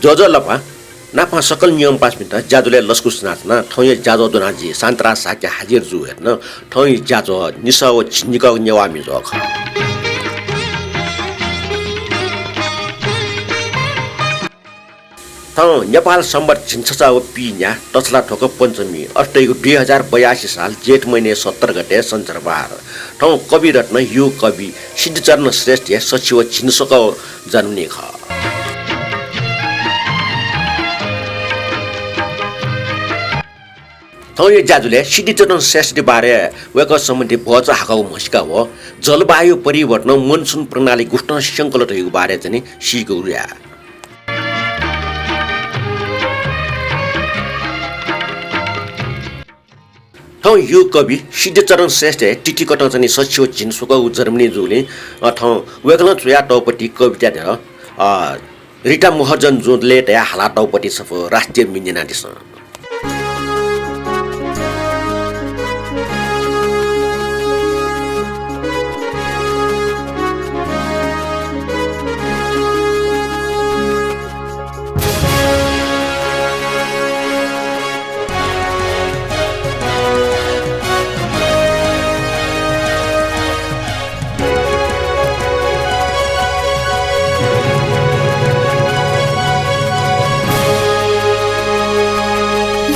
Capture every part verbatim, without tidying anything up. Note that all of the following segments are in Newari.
ज्वजलपा, नापं सकल न्यंपासापिन्त ज्याझ्वलय् लसकुस यानाच्वना। थौंया ज्याझ्वः ज्वना जि शान्तराज शाक्य हाजिर जू। वय्कलं थौंया ज्याझ्वः निसः व झिंनिकःगु नेवाः म्हिगः खः। थौं नेपाल संवत् झिंछचा व पीन्याः तछलाथ्वक पञ्चमी, अथे धइगु दुई हजार बयासी साल जेठ महिनाया सत्र गते शनिचरबार। थौं कविरत्न युगकवि सिद्धिचरण श्रेष्ठया सछि व झिंस्वकःगु जन्मदिन खः। थौंया ज्याझ्वलय् सिद्धिचरण श्रेष्ठया बारे, वय्कः सम्बन्धी भचा हाकःगु म्हसीका व जलवायु परिवर्तनं मनसुन प्रणाली गुकथं स्यंकल धइगु बारे चाहिँ सीकेगु याये। थौं युगकवि सिद्धिचरण श्रेष्ठया तिथिकथं चाहिँ सछि व झिंस्वकःगु जन्मदिन जूगुलिं, अ, थौं वय्कलं च्वयातःगु पति कविताया न्ह्यः, अ, रिता महर्जन जुं लय् तयाः हालातःगु पति छपु राष्ट्रिय म्ये न्यनादिसँ।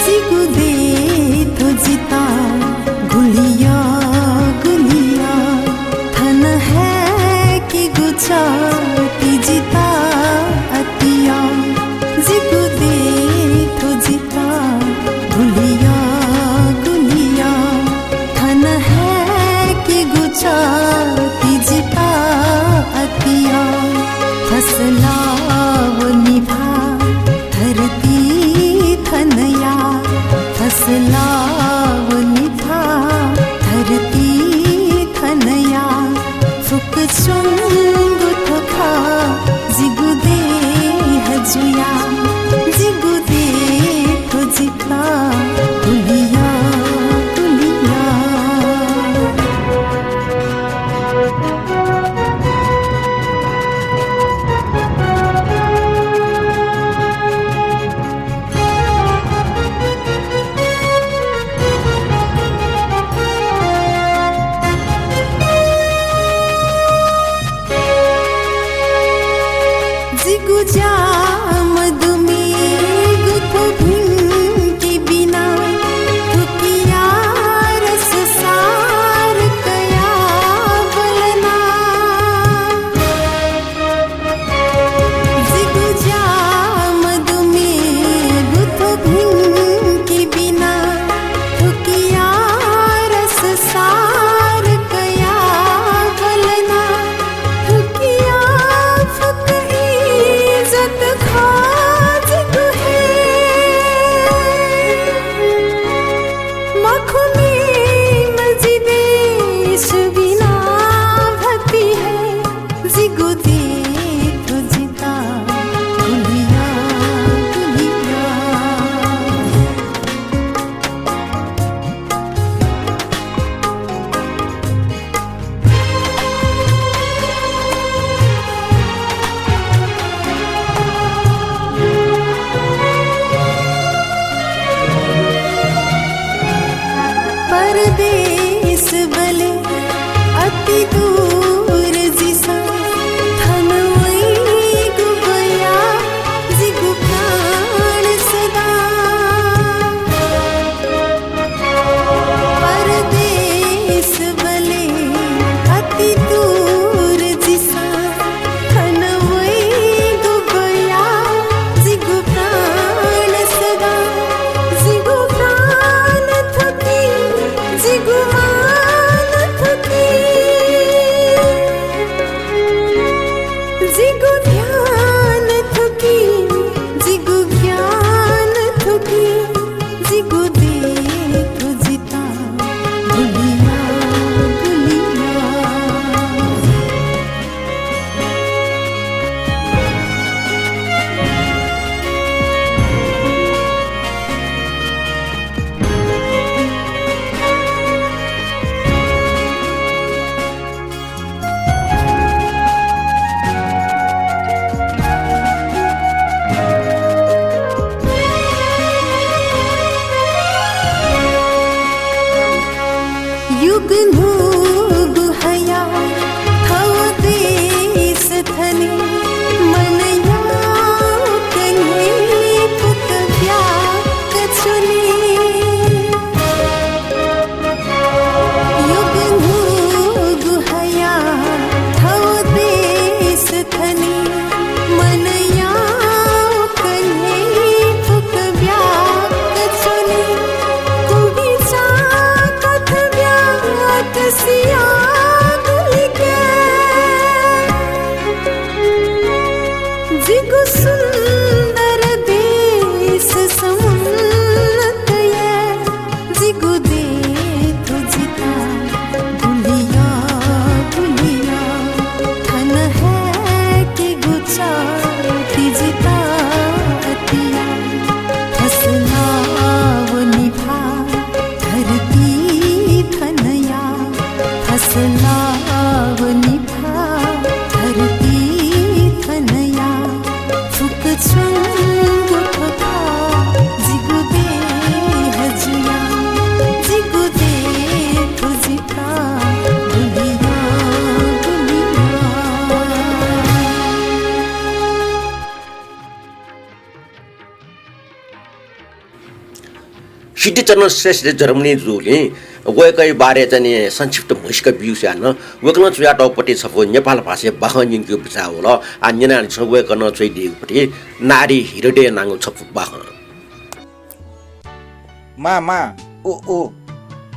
जिगु दे थ्व जितः गुलिया गुलिया, थन हय्केगु च्वः ति जितः अतिया। जिगु दे थ्व जितः गुलिया गुलिया, थन हय्केगु च्वः ति जितः अतिया। फसला व निभा धरती थनया, फसला व निभा धरती थनया, फुक्क च्वंगु थ्व खः जिगु देह जुया। जिगु देह थ्व जितः गुलिया गुलिया। जिगु ज्या मदुमेगु थ्व भिंके बिना, थुकिया रस सार कयाः ब्वलना। जिगु ज्या मदुमेगु थ्व भिंके बिना, थुकिया रस सार कयाः ब्वलना। थुकिया फुक्क इज्जत खः सुन्दर देश समुन्नतया जिगु दे थ्व जिता गुलिया गुलिया थन है के गुचा ति जिता अतिया फसला वो निभा धरती थनया फसला वो निभा धरती थनया फुक छुंगु थोका जिगु देह जुया जिगु देह थ्व जिता गुलिया गुलिया। सिद्धिचरण श्रेष्ठले जर्मनी जूलिं वय्कःया बारे चाहिँ नि संक्षिप्त म्हसीका ब्यूसां नं वय्कलं च्वयातःगु पति छपु नेपाल भाषाय् बाखं न्यंकेगु बिचाः वल। आः न्यनादिसँ, वय्कलं च्वयादीगु पति नारी हृदय नांगु छपु बाखं। मां, मां, उ, उ,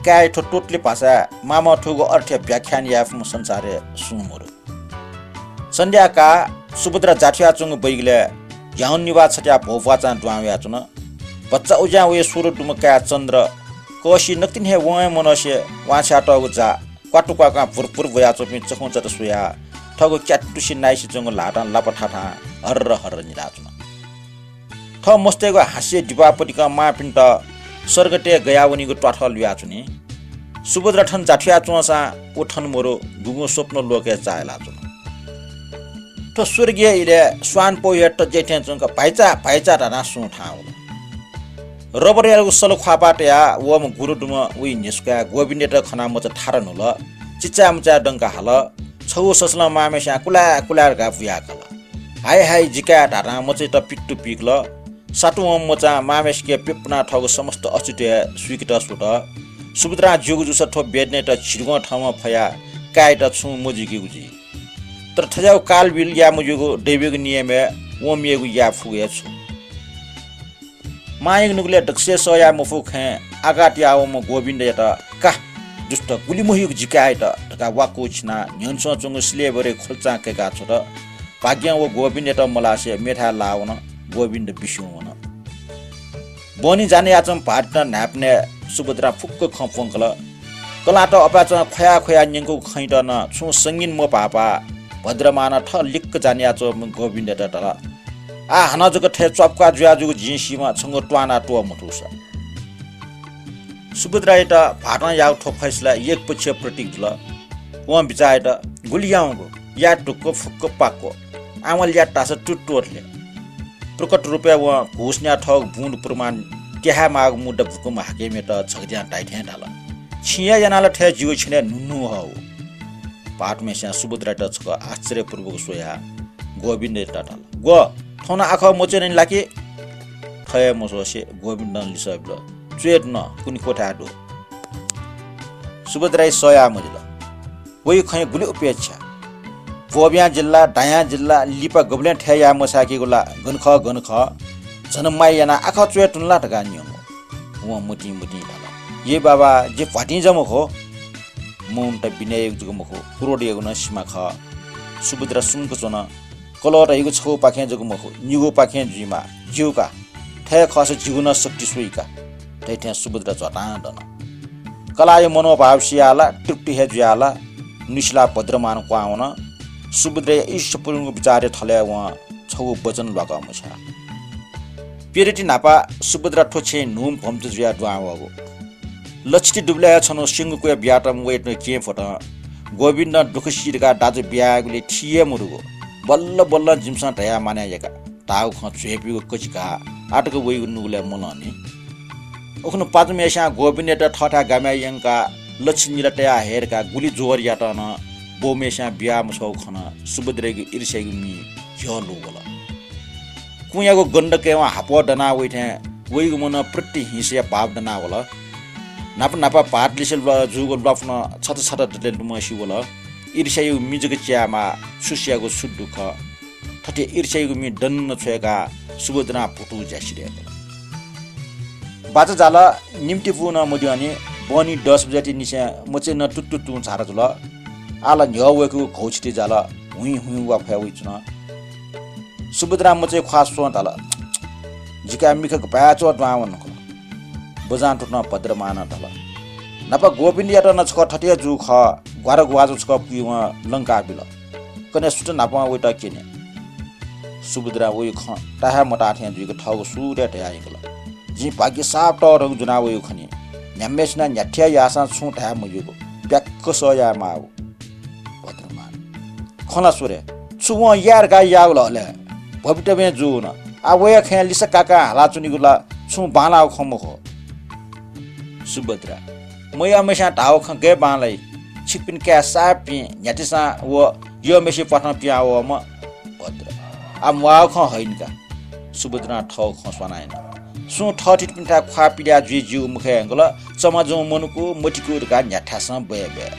काय् थ्व तोतली भाषाय् मामं थूगु अर्थया व्याख्यान याये फुम्ह संसारय् सुं मदु। सन्ध्या काः सुभद्रा जाथ्वयाच्वंगु बैगलय् झ्याउँ निभाः छत्याः भौपाचां दुहां वयाच्वन। भचा उज्यां वये स्वदँ दुम्ह काय् चन्द्र कःसि नकतिनि हे वं हे मनसे वांछ्वयातःगु जा क्वातुक्वाकां भुरभुर ब्वयाच्वंपिं चखुंचात स्वयाः थःगु क्यातुसि नाइसि च्वंगु ल्हातं लापा थाथां हर्र हर्र निलाच्वन। थः मस्तय्गु हास्यया दिपाः पतिकं मांपिन्त सर्गतय् गयावनीगु त्वाथः लुयाच्वनी। सुभद्रा थन जाथ्वयाच्वंसां व थन मरु गुगुं स्वप्न लोकय् चाःहिलाच्वन। थ्व स्वर्गीय इलय् स्वानपौ हे तज्याइ थें च्वंक भाइचा, भाइचा धानाः सुं थाहां वल। रबरयागु सल ख्वाःपाः तयाः वःम्ह गुरु दुम्ह वइ न्ह्यसुकाय् गोविन्दयात खनाः मचा थारा न्हुल। चिचाय् मुचाय् दंका हाल। छगू ससलं मांम्हेस्यां कुलाय् कुलाय् धकाः बुयाकल। हाइ हाइ जि काय् धाधां मचायात पित्तु पिकल। सातुं वंम्ह मचां मांम्हेसिके प्यपुनाः थःगु समस्त अस्तित्व हे सुइकेत स्वत। सुभद्रां ज्यूगु जूसा थ्व वेदनायात झिदुगं थःम्हं फयाः काय्‌यात छुं मजुइकेगु जुइ। तर थज्याःगु कालबिल याये मज्यूगु दैवयागु नियमय् वं मेगु याये फुगु हे छु। मांयागु नुगलय् दकलय् सह याये मफुगु खँय् आघात याः वंम्ह गोविन्दयात का दुष्ट गुलि मह्यूगु जि काय्‌यात धकाः वाक्कु छिनाः न्ह्यःने च्वंच्वंगु सिलेबरय् ख्वल्चां कय्‌का छ्वत। भाग्यं व गोविन्दयात मलासे मेथाय् लाः वन। गोविन्द बिस्युं वन। बहनी जाने याःच्वंम्ह भाःतयात न्हाय्‌पनय् सुभद्रां फुक्क खँ प्वंकल। कलाःत अपाय्‌चं ख्वया ख्वया न्यंकूगु खँयात नं छुं संगीन मपाःपाः भद्रमानं थः लिक्क जाने याःच्वंम्ह गोविन्दयात धाल, आः हानं जक थथे च्वापुका जुया जूगु जिं सीम्ह, छंगु त्वाना त्वः मथूसा। सुभद्रायात भाःतं याःगु थ्व फैसला एकपक्षीय प्रतीक जुल। वं बिचाः यात, गुलि याउँगु, याये धुक्क फुक्क पाक्क। आमल यात धाःसा तुत्वःतले। प्रकट रूपय् वं घुस न्याः थःगु बुँद प्रमाण त्याहाय् माःगु मुद्दा बुकं हाकिमयात झगद्यां धाइ थें धाल, छिं हे यानाः ला थथे जिगु छेनय् न्हून्हू हः। भाःतम्हेस्यां सुभद्रायात छकः आश्चर्यपूर्वक स्वयाः गोविन्दयात धाल, ग्व, थौं नं आखः मच्वयेधुन ला कि? थथे मस्वसे गोविन्दं लिसः बिल, च्वयेधुन, कुने क्वथाय् दु। सुभद्राया सह याये मजिल। वइ खँय् गुलि उपेक्षा। ब्वःबियां जिल ला, दायां जिल ला, लिपा गबलें थथे याये मछाय्‌केगु ला, गन खः, गन खः, झन माया यानाः आखः च्वयेधुन ला धकाः न्यंगु। वं मतिं मतिं धाल, ये बाबा, जि भ्वातिं जक मखु। मौनता विनययागु जक मखु, क्रोधयागु नं सिमा खः। सुभद्रा सुम्क च्वन। कलः धइगु छगूपाखें जक मखु, निगूपाखें जुइमाः। ज्यू का, थथे खःसा जिगु नं शक्ति स्वइ का धइथें सुभद्रा झ्वतां दन। कलाःया मनोभाव सियाः ला, तृप्ति हे जुयाः ला, नुसिलाः भद्रमान क्वहां वन। सुभद्राया ईर्ष्यापूर्ण बिचारया थलय् वं छगू वचन ल्वाकः मछ्याः। प्यदँति न्हापा सुभद्रा थ्व छेँय् न्हूम्ह भम्चा जुयाः दुहां वःगु। लच्छिति दुबलय् हे छन्हु स्यंगु क्वय् बियातःम्ह वय्‌कःया केहेँ फ्वतं गोविन्दं दुःख सी धकाः दाजु बियाः यायेगुलिइ थी हे मदुगु। बल्ल बल्लं जिमिसं धयाः मानय् याका धाःगु खँ झ्वय्‌पीगु कचिकाः आःतक वइगु नुगलय् मलंनि। उखुन्हु पाजुम्हेस्यां गोविन्दयात थःथाय् गामय् यंकाः लच्छिति निला तयाः हये धकाः गुलि जोर यात नं बौम्हेस्यां बियाः मछ्वःगु खनाः सुभद्रायागु ईर्ष्यायागु मि झ्यः लुवल। कुँयागु गन्धकय् वं हापः दना वइ थें वइगु मनं प्रति हिंसाया भाव दना वल। न्हापा न्हापा भाःत लिसे ल्वा-, जूगु ल्वापु नं छता छता दतले लुमंसि वल। ईर्ष्यायागु मि जक च्यायेमाः, सुसियागु छु दुःख। थथे ईर्ष्यायागु मि दन छ्वय्‌काः सुभद्रां भुतुं ज्या सिधय्‌कल। बाचा जाल, निम्ति पू नं मद्यःनि, बहनी दस बजेतिनिसें मचाया नं तुतुतुं झारा जुल। आः ला न्ह्यः वय्‌केगु घौछिति जाल, हुइँ हुइँ वा फया वइच्वन। सुभद्रां मचाया ख्वाः स्वं धाल, "जि काय् मिखा गपाय् च्वः दुहां वन खः।" बजां तुतं भद्रमानं धाल, "न्हापा गोविन्दयात नं छकः थथे हे जू खः, ग्वारा ग्वाजु छकः पुइ वं लंका बिल। कन्हय् सुथ न्हापां वइत क्यने।" सुभद्रां वइ खँ ताहाय् मताः थें जुइक थःगु सुरय् धयाः यंकल, "जिं भाग्य साप तःधंगु ज्वना वइगु खनी। न्ह्याम्हय्‌सिनं न्ह्याथे याःसां छुं धाये मज्यूगु, ब्याक्क सह याये माःगु।" भद्रमान, "खँ ला स्व रे, छु वं याये धकाः याःगु ला अले? भवितव्यं जूगु नं। आः वया खँय् लिसा काकां हालाच्वनीगु ला छुं बांलाःगु खँ मखु।" सुभद्रा, "मयःम्हय्‌सिनं धाःगु खँ गय् बांलाइ? छिकपिनि काय् साहेबपिं न्ह्याथेसां व यःम्हय्‌सिया प्वाथं पिहां वःम्ह।" भद्र, "आः म्वाःगु खँ हइनि का।" सुभद्रां थःगु खँ स्वाना याना। "सुं थःथितिपिन्थाय् ख्वाः पिल्या जुइ ज्यूगु मखय् धुंकल, चमाजुं मनुकू मतिकू धकाः न्ह्याथासं बय् बय्।"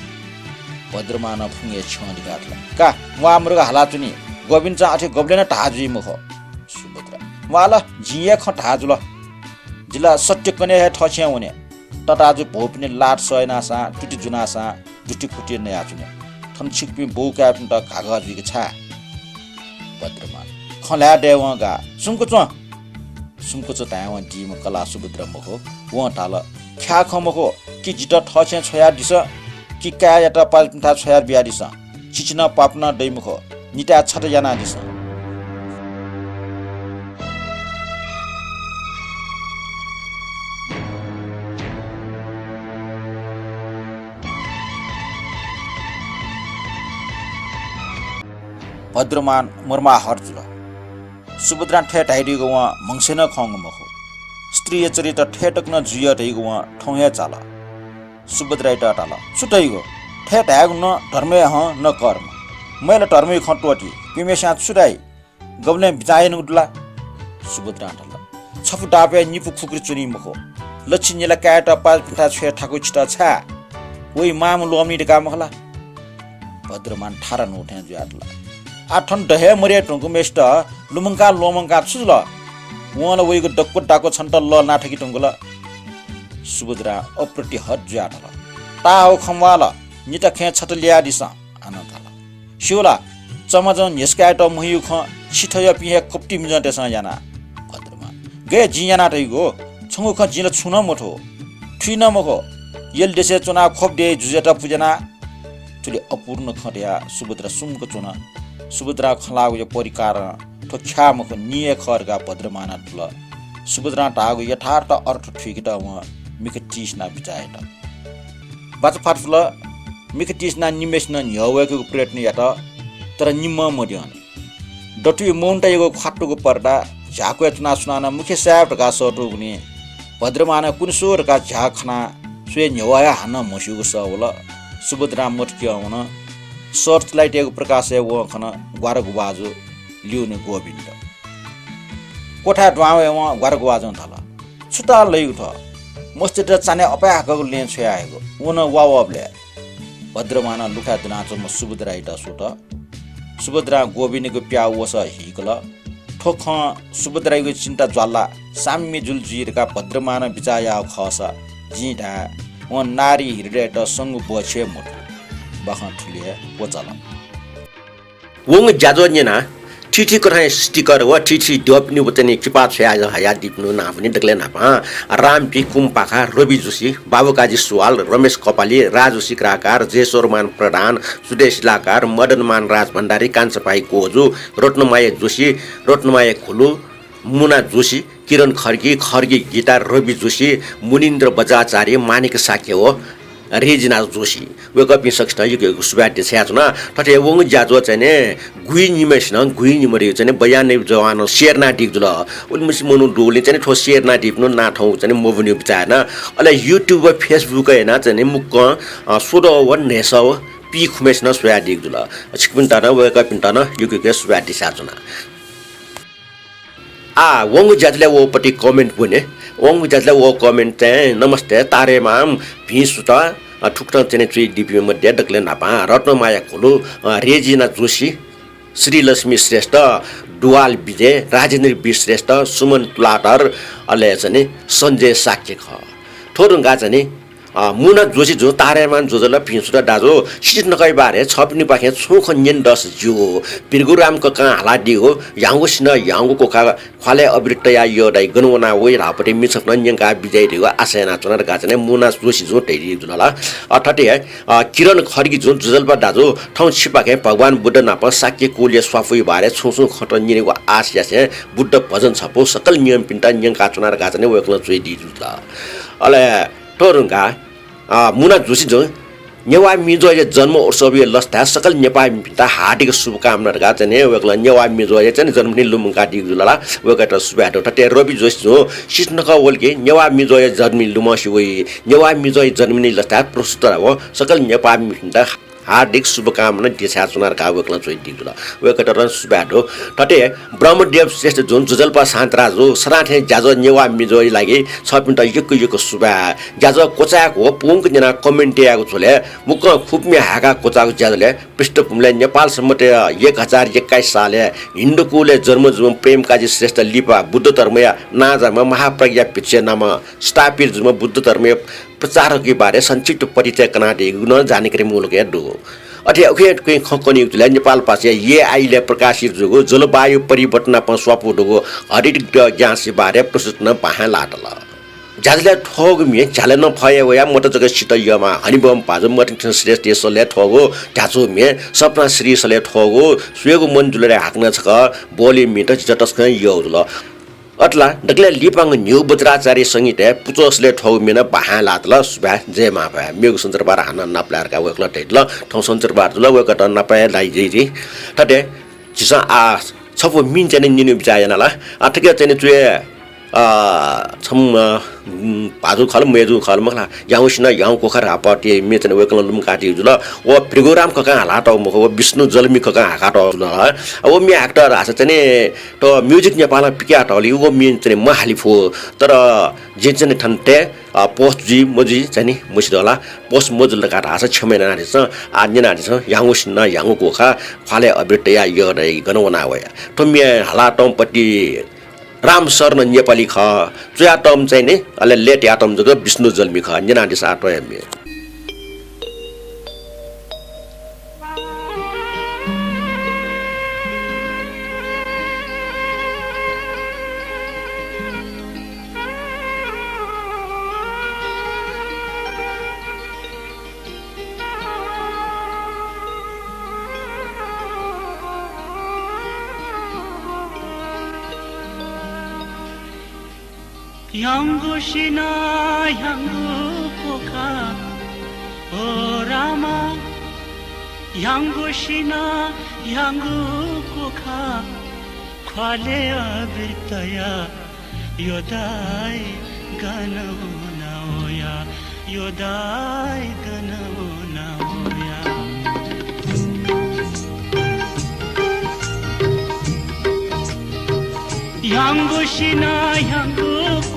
भद्रमानं फुंगय् छ्यं दिकाः धाल, "का, म्वाः मदुक हालाच्वनी, गोविन्दचं अथे गबलें नं धाः जुइ मखु।" सुभद्रा, "म्वाः ला, जिं हे खँ धाः जुल। जि ला सत्य कन्हय् हे थःछेँय् वने। तताजु भौपिनि लात सह यानासां, तुति जुनासां, दुति खुति नयाच्वने। थन छिकपिं बौकाय्‌पिन्त घाघः जुइक छाय्?" भद्रमान, "खँ ल्हाये दयेवं गाः, सुम्क च्वँ।" सुम्क च्वँ धायेवं दीम्ह कलाः सुभद्रा मखु। वं धाल, "ख्याः खँ मखु कि जितः थःछेँय् छ्वयादिसँ, कि काय्‌यात पाजुपिन्थाय् छ्वयाबियादिसँ। चिचि नं प्वापु नं दइ मखु, निताय् छता यानादिसँ।" भद्रमान मर्माहत जुल। सुभद्रां थथे धाइदीगु वं म्हगसय् नं खंगु मखु। स्त्रीया चरित्र थथे तक नं जुइ धइगु वं थौं हे चाल। सुभद्रायात धाल, "छु धइगु? थथे धायेगु न धर्मया हं न कर्म। मय्‌ला धर्मया खँ त्वःति, पिम्हय्‌सिनं छु धाइ? गबलें बिचाः यानागु दु ला?" सुभद्रां धाल, "छपु दापय् निपु खुकुरी च्वनी मखु। लच्छि निला काय्‌यात पाजुपिन्थाय् छ्वये थाकु छितः छाय्? वइ मांम्ह ल्वःमनी धकाः मखु ला?" भद्रमान थारा न्हू थें जुयादिल। "आः थन द हे मदये धुंकूम्हय्‌सित लुमंकाः ल्वःमंकाः छु जुल? वं ला वइगु दक्व दाक्व छन्त लःल्हाना थकी धुंकल।" सुभद्रां अप्रतिहत जुयाः धाल, "ताःहाकः खँ म्वाःल, निता खँय् छता ल्यायादिसँ।" हानं धाल, "स्यू ला, चमाजुं न्ह्यसः कायेत मह्यू खँ छिथ्वयापिं हे कपटी मिजंतय्‌सं याना।" भद्रमान, "गय् जिं याना धइगु? छंगु खँ जिं ला छुं नं मथू। थुइ नं मखु, यल देशय् च्वनाः ख्वप देय् जुजुयात पुज्याना।" थुलि अपूर्ण खँ धयाः सुभद्रा सुम्क च्वन। सुभद्रां खँ ल्हाःगुया परिकारं थ्व ख्याः मखु, निं हे खः धकाः भद्रमानं धुल। सुभद्रां धाःगु यथार्थ अर्थ थुइकेत वं मिखा तिसिनाः बिचाः यात। बाचा फात जुल। मिखा तिसिनाः निम्हय्‌सिनं न्ह्यः वय्‌केगु प्रयत्न यात, तर निम्हं मद्यन। दथुइ मौनतायागु ख्वात्तुगु पर्दा झ्याः क्वय् च्वनाः सुनानं मुखे साहेब धकाः सःतूगुलिं भद्रमानं कुने स्व धकाः झ्याः खनाः स्वयाः न्ह्यवः हे हानं म्हस्यूगु सः वल। सुभद्रां मत क्यं वन। search light-यागु प्रकाशय् वं खन ग्वारा ग्वाजु लिउने गोविन्द। क्वथाय् दुहां वयेवं ग्वारा ग्वाजुं धाल, "छु ताल लइगु थ्व? मस्तय्‌त चान्हय् अपाय् हाकःगु लँय् छ्वयाहयेगु, व नं वा वःबलय्।" भद्रमानं लुखाय् दनाच्वंम्ह सुभद्रायात स्वत। सुभद्रां गोविन्दयागु प्याः वसः हीकल। थ्व खँ सुभद्रायागु चिन्ता ज्वाला साम्य जुल जुइ धकाः भद्रमानं बिचाः याःगु खःसा जिं धाये, वं नारी हृदययात संगु बःछि हे मथू। बाखं थुलि हे क्वचाल। वंगु ज्याझ्वः न्यनाः थीथी कथंया sticker व थीथी द्यःपिनिगु वचनय् किपा छ्वया हयादीपिनिगु नां वनी दकलय् न्हापां रामपी कुम्पाखा, रवि जोशी, बाबुकाजी सुवाल, रमेश कपाली, राजु सिक्राकार, जयेश्वरमान प्रधान, सुदेश शिलाकार, मदनमान राजभण्डारी, कान्छाभाइ कोजु, रत्नमाया जोशी, रत्नमाया खुलु, मुना जोशी, किरण खड्गी, खड्गी गीता, रवि जोशी, मुनिन्द्र बज्राचार्य, माणिक शाक्य व रेजिना जोशी, वय्‌कःपिं सकसितं यक्व यक्व सुभाय् देछानाच्वना। थथे वंगु ज्याझ्वः चाहिँ नि गुइनिम्हय्‌सिनं गुइनिम्ह धइगु चाहिँ नि बयानय् जवानं share यानादीगु जुल। उलिमछि मनू दुगुलिं चाहिँ नि थ्व share यानादीपिनिगु नां थौं चाहिँ नि मब्यूनिगु बिचाः याना। अले YouTube व Facebook याना चाहिँ नि मुक्कं, अ, स्वदँ व न्हय्‌सः व पीखुम्हय्‌सिनं स्वयादीगु जुल। छिकपिन्त नं वय्‌कःपिन्त नं यक्व यक्व सुभाय् देछानाच्वना। आः, वंगु ज्याझ्वलय् वःपति comment ब्वने। वंगु ज्याझ्वलय् वः comment चाहिँ, नमस्ते, तारेमाम, भिं सुथ, अ, थुकथं च्वने च्वइदीपिं मध्ये दकलय् न्हापां रत्नमाया खुलु, अ, रेजिना जोशी, श्रीलक्ष्मी श्रेष्ठ, दुवाल विजय, राजेन्द्र बी श्रेष्ठ, सुमन तुलाधर, अले चाहिँ नि सञ्जय शाक्य खः। थ्व धुंकाः चाहिँ नि अ, मुना जोशी जुं, तारामान ज्वजलपा, भिक्षुत दाजु, सित नकःया बारे छपिनिपाखें छुं खँ न्यने दःसा ज्यू। भृगुराम ककां हालादीगु ह्याउँगु सिन्हः ह्याउँगु कोखा ख्वालय् अबिर तयाः यःदाइ गन वना वइ धाःपति मिछापुनं न्यंका बिज्याइ धइगु आशा यानाच्वना धकाः चाहिँ मुना जोशी जुं धयादीगु जुल ला। अ, थथे, अ, किरण खड्गी जुं, ज्वजलपा दाजु, थौं छिपाखें भगवान बुद्ध नाप शाक्य कुलया स्वापूया बारे छुं छुं खँ न्यनेगु आश यासें बुद्ध भजन छपु सकल नियमपिन्त न्यंकाच्वना धकाः चाहिँ वय्कलं च्वयादीगु जुल। अले थ्व धुंकाः, अ, मुना जोशी जुं नेवाः मिजोया जन्म उत्सवया लसताय् सकल नेपाःमिपिन्त हार्दिक शुभकामना धकाः चाहिँ वय्कलं नेवाः मिजोया चाहिँ जन्मदिन लुमंकादीगु जुल ला। वय्कःयात सुभाय् दु। थथे रवि जोशी जुं, सित नकः वल कि नेवाः मिजोया जन्मदिन लुमंसे वइ। नेवाः मिजोया जन्मदिन लसताय् प्रस्तुत धाःगु सकल नेपाःमिपिन्त हार्दिक शुभकामना देछानाच्वना धकाः वय्कलं च्वयादीगु जुल। वय्कःयात नं सुभाय् दु। थथे ब्रह्मदेव श्रेष्ठ जुं, ज्वजलपा शान्तराज जु, सदां थें ज्याझ्वः नेवाः मिजोया लागि छपिन्त यक्व यक्व सुभाय्। ज्याझ्वः क्वचायेगु व पूवंक न्यनाः comment यायेगु झ्वलय् मुक्कं खुपमि हाय्काः क्वचाःगु ज्याझ्वलय् पृष्ठभूमिलय् नेपाल सम्बत एक हजार एक्काइस सालय् हिन्दुकुलय् जन्म जूम्ह प्रेमकाजी श्रेष्ठ लिपा बुद्ध धर्मया नांजाःम्ह महाप्रज्ञा भिक्षुया नामं स्थापित जूम्ह बुद्ध धर्मया प्रचारकया बारे संक्षिप्त परिचय कनादीगु नं जानकारी मुलकया दु। अथे उखें उखें खँ कनेगु जुलय् नेपालपाखें येआईलय् प्रकाशित जूगु जलवायु परिवर्तन नाप स्वापू दुगु हरित ग्यासया बारे प्रस्तुत नं बाहां लातल। ज्याझ्वलय् थ्वःगु म्ये झ्यालय् नं फय् वयाः मत जक सित यःम्ह हनिबम भाजु मतिनारायण श्रेष्ठया सलय् थ्वःगु ध्याचु म्ये सपना श्री सलय् थ्वःगु स्वयेगु मन जुल धकाः हाकनं छकः ब्वःलिं म्येत झीत तसकं यःगु जुल। अथे ला दकलय् लिपांगु न्ह्यू वज्राचार्य संहिताय् पुचः सलय् थ्वःगु म्ये नं बाहां लातल। सुभाय्, जय मांभाय्। मेगु सञ्चरबार हानं नापलाये धकाः वय्कलं धयादिल। थौं सञ्चरबार जुल, वय्कःयात नं नापलाये धयादी। थथे झीसं आः छपु मिं चाहिँ न्यनेगु बिचाः याना ला। आ, थुकिया चाहिँ च्वय्, आ, छम्ह, अ, उम्, भाजु खः ला, मय्जु खः ला मखु ला, ह्याउँगु सिन्हः ह्याउँगु कोखा धाःपति म्ये चाहिँ वय्कलं लुमंकादीगु जुल। व भृगुराम ककां हालातःगु मखु, व विष्णु जल्मी ककां हाकातःगु जुल। आ, व म्ये हाकत धाःसा चाहिँ थ्व Music Nepal-ं पिकयातःगुलिं व म्ये चाहिँ म्वाः हाले फु। तर जिं चाहिँ थन तये, अ, post जुइ मजुइ चाहिँ नि मसित ला, post मजुल धकाः धाःसा क्षमा यानादिसँ। आ, न्यनादिसँ, ह्याउँगु सिन्हः ह्याउँगु कोखा ख्वालय् अबिर तयाः यःदाइ गन वना वया। थ्व म्ये हालातःम्ह पति रामशरण नेपाली खः, च्वयातःम्ह चाहिँ नि, अले लय् तयातःम्ह जक विष्णु जल्मी खः। न्यनादिसँ आः थ्व हे म्ये। ह्याउँगु सिन्हः ह्याउँगु कोखा, ओ रामा, ह्याउँगु सिन्हः ह्याउँगु कोखा, ख्वालय् अबिर तयाः यःदाइ गन वना वया, यःदाइ गन वना वया। ह्याउँगु सिन्हः ह्याउँगु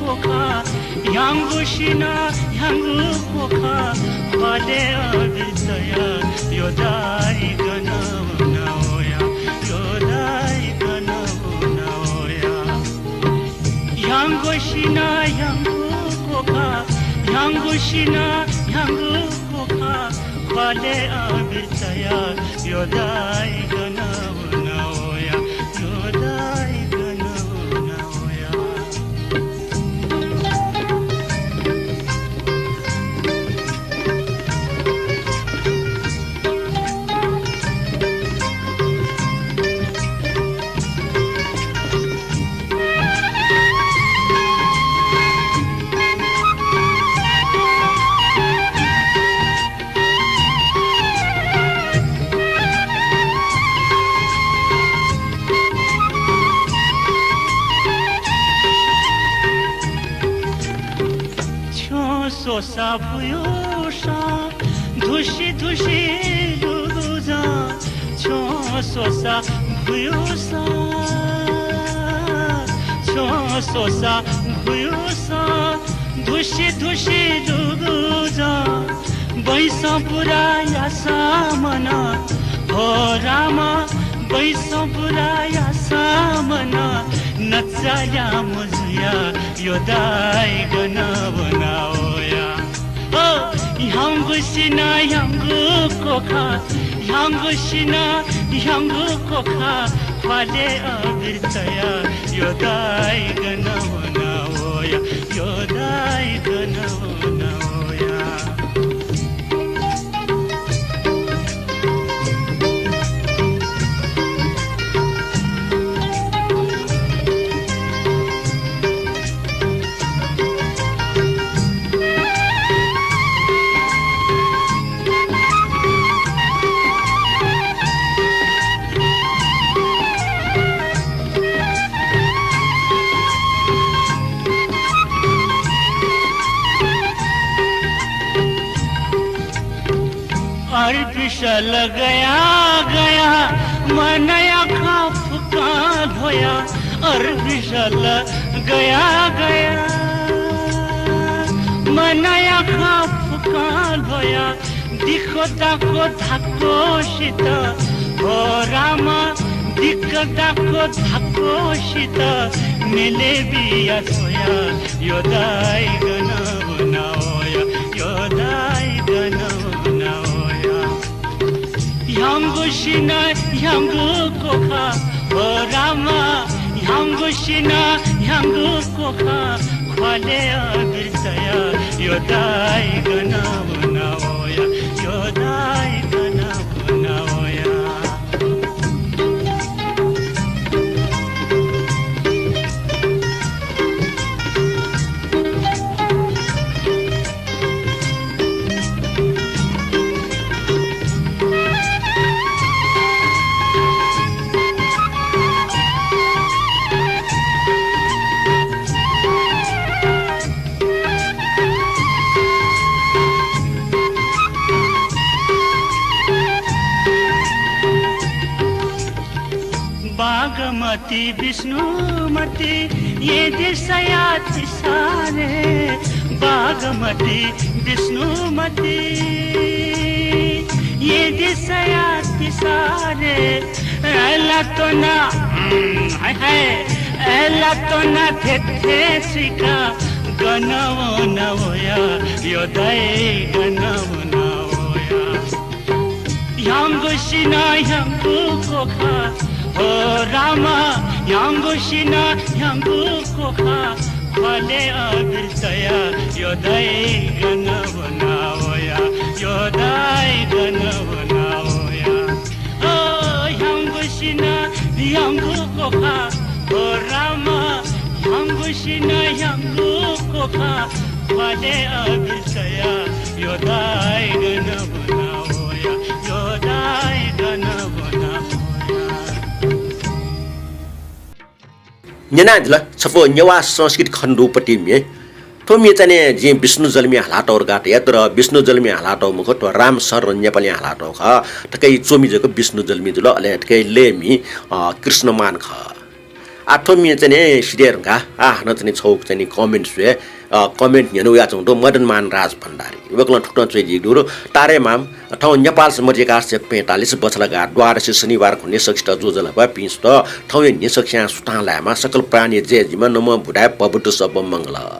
कोखा, ह्याउँगु सिन्हः ह्याउँगु कोखा, ख्वालय् अबिर तयाः यःदाइ गन वना वया, यःदाइ गन वना वया। ह्याउँगु सिन्हः ह्याउँगु कोखा, ह्याउँगु सिन्हः ह्याउँगु कोखा, ख्वालय् अबिर तयाः यःदाइ गन वना वया, यःदाइ गन वना वया। छ्यं स्वसा भुयुसां धुसि धुसि लुगुजां, छ्यं स्वसा भुयुसां, छ्यं स्वसा भुयुसां धुसि धुसि लुगुजां, बैसं पुरा याःसां मन, हो रामा, बैसं पुरा याःसां मन, नचाल्यां मजुया, यःदाइ गन वना वया। ओ ह्याउँगु सिना ह्याउँगु कोखा, ह्याउँगु सिना ह्याउँगु कोखा, ख्वालय् अबिर तया, यो दाइ गन वना वया, यो दाइ गन वना वया। अरबिसल गया गया, मनया खँ फुक्कं ध्वया। अरबिसल गया गया, मनया खँ फुक्कं ध्वया। दिक्क दाक्क धाक्क सित, हो रामा, दिक्क दाक्क धाक्क सित, मिले बिया छ्वया, यो दाइ गन वना वया, यो दाइ गन वना वया। ह्याउँगु सिना ह्याउँगु कोखा, हो रामा, ह्याउँगु सिना ह्याउँगु कोखा, ख्वालय् अबिर तया, यो दाइ गन वना वया, यो दाइ गन वना वया। बागमती विष्णुमती ये दिशया तिसारे, बागमती विष्णुमती ये दिशया तिसारे। अय्‌लात्वना, हम्म, हाय हाय, अय्‌लात्वना थेथेसिका गन वना वया, यो दाइ गन वना वया। ह्याउँगु सिना ह्याउँगु कोखा, हो रामा, ह्याउँगु सिना ह्याउँगु कोखा, ख्वालय् अबिर तया, यो दाइ गन वना वया, यो दाइ गन वना वया। ओ ह्याउँगु सिना ह्याउँगु कोखा, हो रामा, ह्याउँगु सिना ह्याउँगु कोखा, ख्वालय् अबिर तया, यो दाइ गन वना वया, यो दाइ गन वना वया। न्यनादिल छपु नेवाः संस्कृति खण्डुपति म्ये। थ्व म्ये चाहिँ नि जिं विष्णु जलमी हालातःगु धकाः धया, तर विष्णु जलमी हालातःगु मखु, थ्व राम शरण नेपालीं हालातःगु खः। थुकी च्वमि जक विष्णु जलमी जुल, अले थुकी लय्‌मी, अ, कृष्णमान खः। आः थ्व म्ये चाहिँ नि सिधये धुंकाः आः हानं चाहिँ नि छगू चाहिँ नि comment स्वये, अ, comment न्ह्यःने वयाच्वंगु दु मदनमान राज भण्डारी। वय्‌कलं थुकथं च्वयादीगु दु, तारे माम, थौं नेपाल संवत् एघार सय पैंतालिस बछलागा द्वादशी शनिबार खुन्हु न्हिसः सित ज्वजलपा भिं सुत। थौंया न्हिसः खियां सुथां लायेमा, सकल प्राणी जय जुइमा, नमो बुद्धाय, भवतु सब्ब मंगल।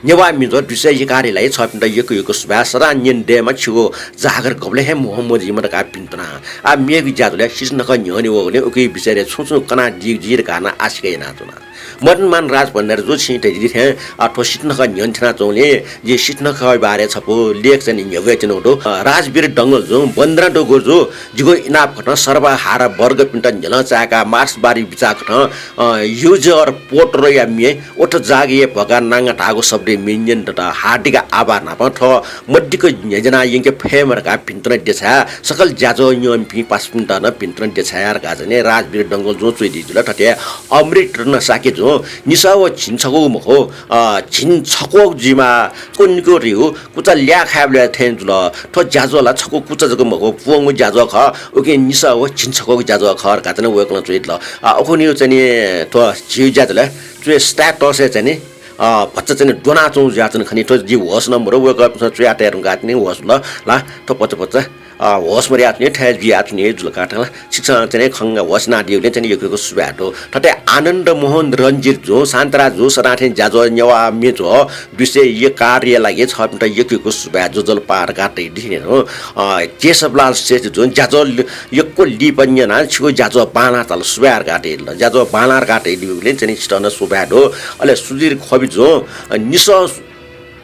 नेवाः मिजं दुसः एघारय् ला छःपिन्त यक्व यक्व सुभाय्, सदां न्यने दयेमा, छिगु जागर गबलें हे म्हो मजुइमा धकाः भिंतुना। आः मेगु ज्याझ्वलय् सित नखः न्ह्यःने वःगुलिं उकिया विषयय् छुं छुं कनादीगु जुइ धकाः नं आशिका यानाच्वना। मदनमान राज भण्डारी जु, छिं धयादी थें, अ, थ्व सित नखः न्ह्यःने थ्यनाच्वंगुलिं जिं सित नखःया बारे छपु लेख चाहिँ नि न्ह्यब्वयाच्वनागु दु। अ, राजवीर डंगोल जुं, बन्द्रा डंगोल जु, जिगु इनाप कथं सर्वहारा वर्गपिन्त न्ह्यलं चाय्‌काः मार्क्सवादी बिचाः कथं, अ, use or put या म्ये उठ जाग ये भगा नांगा धाःगु शब्दया म्ये न्यनेत हार्दिक आभार न्हापां थ्व मदिक्क न्ह्यज्यानाः यंके फयेमा धकाः भिंतुना देछाया, सकल ज्याझ्वः न्यंपिं पासापिन्त नं भिंतुना देछाया धकाः चाहिँ नि राजवीर डंगोल जुं च्वयादी जुल। थथे अमृत रत्न शाक्य जुं, निसः व झिंछक्वःगु मखु, अ, झिंछक्वःगु जुइमा, छक्वः निक्वः रि, कुचा ल्याः खायेबलय् थें जुल। थ्व ज्याझ्वः ला छक्व कुचा जक मखु, प्वंगू ज्याझ्वः खः, उकिं निसः व झिंछक्वःगु ज्याझ्वः खः धकाः चाहिँ नि वय्‌कलं च्वयादिल। अ, उखुन्हु चाहिँ नि थ्व झीगु ज्याझ्वलय् च्वय् status-य् चाहिँ नि, अ, भचा चाहिँ नि द्वनाच्वंगु जुयाच्वन खनी। थ्व जि होस नं मदु, वय्‌कःपिन्सं च्वयातये धुंकाः चाहिँ नि होस वल ला, थ्व भचा भचा अ, होश मर्याः च्वने, थथे जुयाच्वने जुल का। थन छिकपिन्सं चाहिँ नि खंगा होश यानादीगुलिं चाहिँ नि यक्व यक्व सुभाय् दु। थथे आनन्द मोहन रञ्जित जुं, शान्तराज जु, सदां थें ज्याझ्वः, नेवाः म्ये झ्वः विषय य कार्य लागि छपिन्त यक्व यक्व सुभाय्, ज्वजलपा धकाः तयादी नं। अ, केशवलाल श्रेष्ठ जुं ज्याझ्वः ल-, यक्व लिपा न्यनाः छिगु ज्याझ्वः बांलाः चाल, सुभाय् धकाः तयादिल। ज्याझ्वः बांलाः धकाः तयादीगुलिं चाहिँ नि छितः नं सुभाय् दु। अले सुधीर खबि जुं, अ, निसः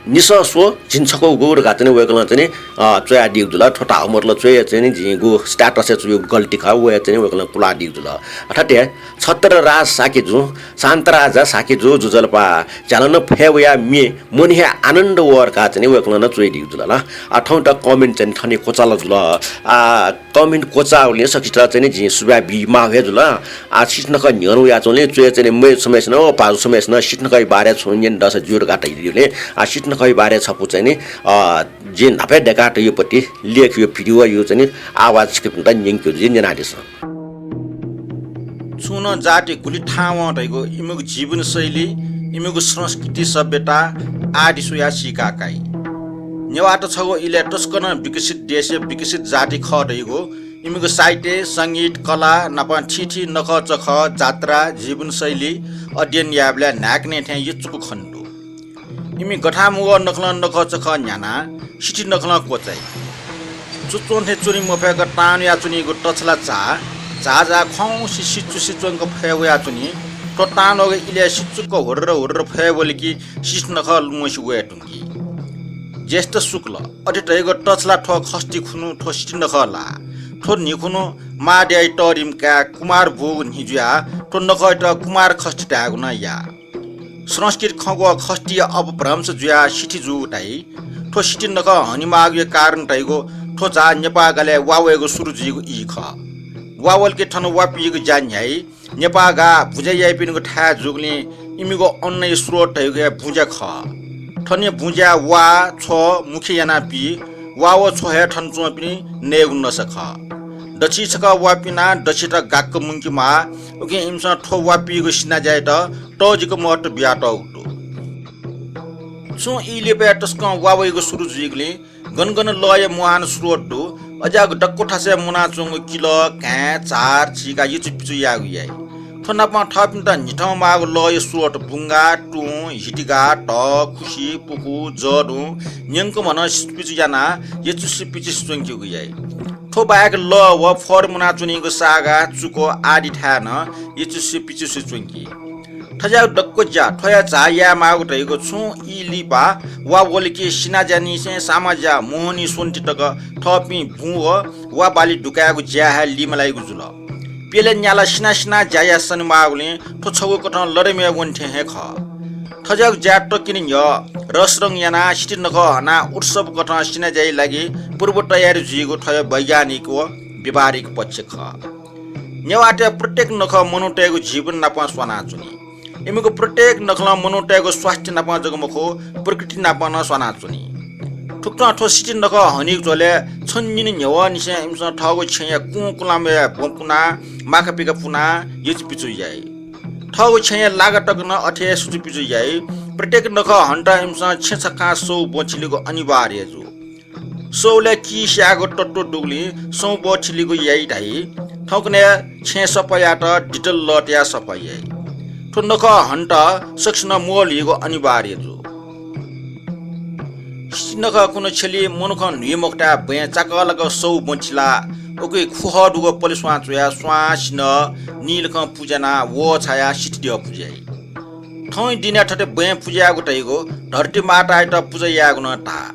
निसः स्व, झिंछक्वःगु धकाः चाहिँ नि वय्कलं चाहिँ नि, अ, च्वयादीगु जुल। थ्व धाःगु मतलब च्वय् चाहिँ नि जिं गु status-य् च्वयागु गल्ती खः, वय् चाहिँ नि वय्कलं कुलादीगु जुल। अथे हे छत्रराज शाक्य जु, शान्तराज शाक्य जु, ज्वजलपा, झ्यालं फय् वयाः म्ये, मन हे आनन्द वः धकाः चाहिँ नि वय्कलं नं च्वयादीगु जुल ला। आ, थौंयात comment चाहिँ नि थन हे क्वचाल जुल। आ, comment क्वचाःगुलिं सकसित चाहिँ नि जिं सुभाय् बीमाः हे जुल। आ, सिथनखः न्ह्यःने वयाच्वंगुलिं च्वय् चाहिँ नि मेगु छम्हय्सिनं, व भाजु छम्हय्सिनं सिथनखःया बारे छुं न्यने दःसा ज्यू धकाः तयादीगुलिं, आ, सिथनखःया बारे छपु चाहिँ नि, अ, जिं न्हापा दय्कातःगु पति लेख यो video यो चाहिँ नि आवाज छिकपिन्त न्यंकेगु जुइ, न्यनादिसँ। छुं नं जाति गुलि थाहां वं धइगु इमिगु जीवनशैली, इमिगु संस्कृति सभ्यता आदि स्वयाः सीका काइ। नेवाःत छगू इलय् तसकं नं विकसित देशया विकसित जाति खः धइगु इमिगु साहित्य, संगीत, कला नाप थीथी नखःचखः, जात्रा, जीवनशैली अध्ययन यायेबलय् न्हाय्कनय् थें यचुक खने दु। इमि गथांमुगः नखलं नखःचखः न्ह्यानाः सिथि नखलं क्वचाइ। च्वच्वं थें च्वने मफय्क तांन्वयाच्वनीगु तछला झा, झा झा ख्वाउँसे सिचुसे च्वंक फय् वयाच्वनी। थ्व तांन्वःगु इलय् सिचुक्क हुर्र हुर्र फय् वल कि सिथि नखः लुमंसे वये धुंकी। ज्येष्ठ शुक्ल, अथे धइगु तछला थ्व खष्ठी खुन्हु थ्व सिथि नखः लाः। थ्व न्हि खुन्हु महाद्याइ तःधिम्ह काय् कुमार बूगु न्हि जुयाः थ्व नखःयात कुमार खष्ठी धायेगु नं याः। संस्कृत खँग्वः खष्ठीया अपभ्रंश जुयाः सिथि जूगु धाइ। थ्व सिथि नखः हनेमाःगुया कारण धइगु थ्व झा नेपाः गालय् वा वयेगु सुरु जुइगु ई खः। वा वल कि थन वा पीगु ज्या न्ह्याइ। नेपाः गाः बुँज्या याइपिनिगु थाय् जूगुलिं इमिगु अन्नया स्रोत धइगु हे बुँज्या खः। थनया बुँज्याय् वा, छ्व मुख्य यानाः पी। वा व छ्व हे थन च्वंपिनि नयेगु नसा खः। दच्छि छकः वा पिनाः दच्छि त गाक्क मुंके माः। उकिं इमिसं थ्व वा पीगु सिनाज्यायात तःजिक महत्त्व बियातःगु दु। छुं ई लिपाय् तसकं वा वइगु सुरु जुइगुलिं गन गन लःया मुहान स्रोत दु, अज्याःगु दक्व थासय् मुनाच्वंगु किलः, घाँय्, झार, झिगा यचुपिचु यायेगु याइ। थ्व नापं थःपिन्त न्हिथं माःगु लःया स्रोत बुंगाः, तुं, हितिगाः, धः, खुसि, पुखू, जःदुं न्यंकं नं सिचुपिचु यानाः यचुसे पिचुसे च्वंकेगु याइ। थ्व बाहेक लः व फर मुनाच्वनीगु सागा, चुक आदि थाय् नं यचुसे पिचुसे च्वंकी। थज्याःगु दक्व ज्या थ्वया झा यायेमाःगु धइगु छुं ई लिपा वा वल कि सिनाज्यानिसें सामाज्या मोहनी स्वन्ति तक थःपिं बुँ व वा बाली दुकायेगु ज्याय् हे लिमालाइगु जुल। प्यलय् न्याला सिना सिना ज्या याये सनेमाःगुलिं थ्व छगू कथं लदमे वने थें हे खः। थज्याःगु ज्याय् तक्कने न्ह्यः रसरंग यानाः सिथि नखः हनाः उत्सव कथं सिनाज्याया लागि पूर्व तयारी जुइगु थ्वया वैज्ञानिक व व्यावहारिक पक्ष खः। नेवाःतय् प्रत्येक नखः मनूतय्गु जीवन नाप स्वानाच्वनी। इमिगु प्रत्येक नखलं मनूतय्गु स्वास्थ्य नाप जक मखु, प्रकृति नाप नं स्वानाच्वनी। थुकथं थ्व सिथि नखः हनीगु झ्वलय् छन्हु निन्हु न्ह्यवंनिसें इमिसं थःगु छेँया कुंकुलामय् ब्वँ पुनाः, माखा पिका पुनाः यचुपिचु याइ। थःगु छेँया लागा तक नं अथे हे सुचुपिचु याइ। प्रत्येक नखः हनेत इमिसं छेँ छखां सौ ब्वँ थिलेगु अनिवार्य जू। सौलय् कि स्याःगु तत्व दुगुलिं सौ ब्वँ थिलेगु याइ धाइ। थौंकन्हय् छेँ सफा यायेत डिटल लः तयाः सफा याइ। थ्व नखः हनेत सकसिनं मोल हीगु अनिवार्य जू। सिथि नखः खुन्हु छ्यली मनुखं न्हुइ मखुथाय् ब्वँय् चाकःलाक सौ ब्वँ थिलाः उकी खुहः दुगु पलेस्वां च्वयाः स्वां, सिन्हः, नीलखं पुज्यानाः वः छायाः सिथि द्यः पुज्याइ। थौंया दिनय् थथे ब्वँय् पुज्यायेगु धइगु धरती मातायात पुजा यायेगु नं धाः।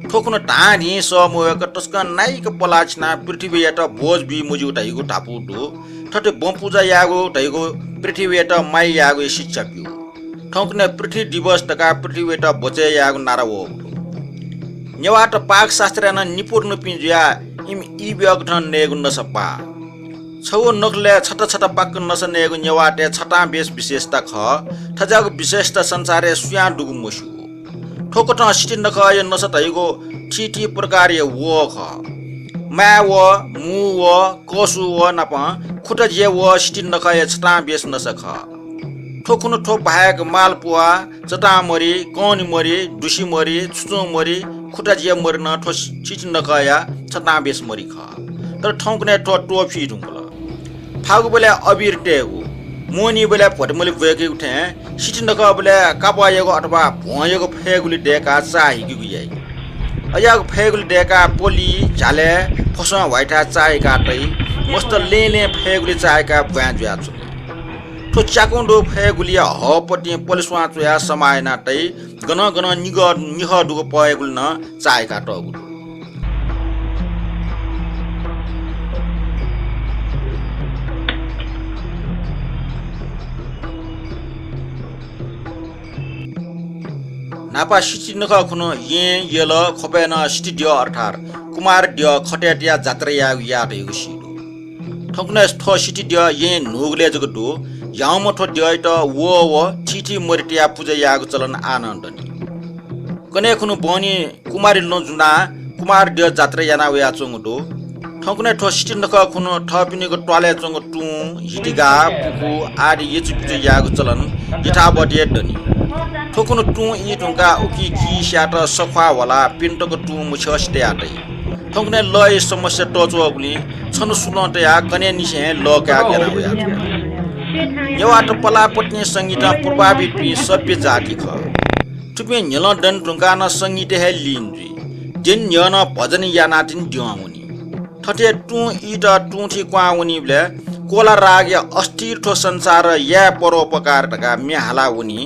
थ्व खुन्हु धां धिं सः मवय्क तसकं नाइक पलाः छिनाः पृथ्वीयात बोझ बी मज्यू धइगु धापू दु। थथे ब्वँ पुजा यायेगु धइगु पृथ्वीयात माया यायेगुया शिक्षा ब्यू। थौंकन्हय् पृथ्वी दिवस धकाः पृथ्वीयात बचय् यायेगु नारा वःगु दु। नेवाःत पाकशास्त्रय् नं निपुरनुपिं जुयाः इमि ई ब्यःकथं नयेगु नसा पाः। छगू नखलय् छता छता पाक्क नसा नयेगु नेवाःतय् छतां बेस विशेषता खः। थज्याःगु विशेषता संसारय् सुयां दुगु मस्यू। थ्वकथं सिथि नखःया नसा धइगु थीथी प्रकारया वः खः। माय् वः, मू वः, कःसू वः नाप खुटाज्या वः सिथि नखःया छतां बेस नसा खः। थ्व खुन्हु थ्व बाहेक मालपुवा, चतांमरि, कौनिमरि, दुसिमरि, छुचुंमरि, खुटाज्या मरि नं थ्व सिथि नखःया छतां बेस मरि खः। तर थौंकन्हय् थ्व त्वःफी धुंकल। फागुबलय् अबिर तयेगु, मोहनीबलय् भोटमलि ब्वय्केगु थें सिथि नखःबलय् कापःयागु अथवा भ्वंयागु फय्गुलि दय्काः चाःहिकेगु याइ। अज्याःगु फय्गुलि दय्काः पलि, झ्यालय्, फसं ह्वाइथाय् चाःहिकाः तइ। मस्त लँय् लँय् फय्गुलि चाःहिकाः ब्वाँय् जुयाच्वन। थ्व च्याकुं दुगु फय्गुलिया हःपतिं पलिस्वां च्वयाः समाः यानाः तइ। गनं गनं निगः, निहः दुगु फय्गुलि नं चाःहिकातःगु दु। न्हापा सिथि नखः खुन्हु येँ, यल, ख्वपय् नं सिथि द्यः अर्थात् कुमार द्यः खतय् तयाः जात्रा यायेगु याः धइगु सी दु। थौंकन्हय् थ्व सिथि द्यः येँ न्हूगुलय् जक दु। ह्याउँम्ह थ्व द्यःयात वः व थीथी मरि तयाः पुजा यायेगु चलन आः नं दनि। कन्हय् खुन्हु बहनी कुमारी लँ जुनाः कुमार द्यः जात्रा याना वयाच्वंगु दु। थौंकन्हय् थ्व सिथि नखः खुन्हु थःपिनिगु त्वालय् च्वंगु तुं, हितिगा, पुखू आदि यचुपिचु यायेगु चलन यथावत हे दनि। थ्व खुन्हु तुं ई धुंकाः उकी किसियात सख्वाः ह्वलाः पिने तक तुं मुछ्यःसे तयाः तइ। थौंकन्हय् लःया समस्या तःच्वःगुलिं छन्हु सुलं तयाः कन्हय्‌निसें हे लः कायेगु याना वयाच्वन। नेवाःत पलाः पतिं संगीतं प्रभावितपिं सभ्य जाति खः। थुपिं न्ह्यलं दने धुंकाः नं संगीतय् हे लीन जुइ। द्यने न्ह्यः नं भजन यानाः तिनि द्यं वनी। थथे तुं ईत तुंथि क्वहां वनीबलय् कोला रागया अस्थिर थ्व संसारं याये परोपकार धकाः म्ये हाला वनी।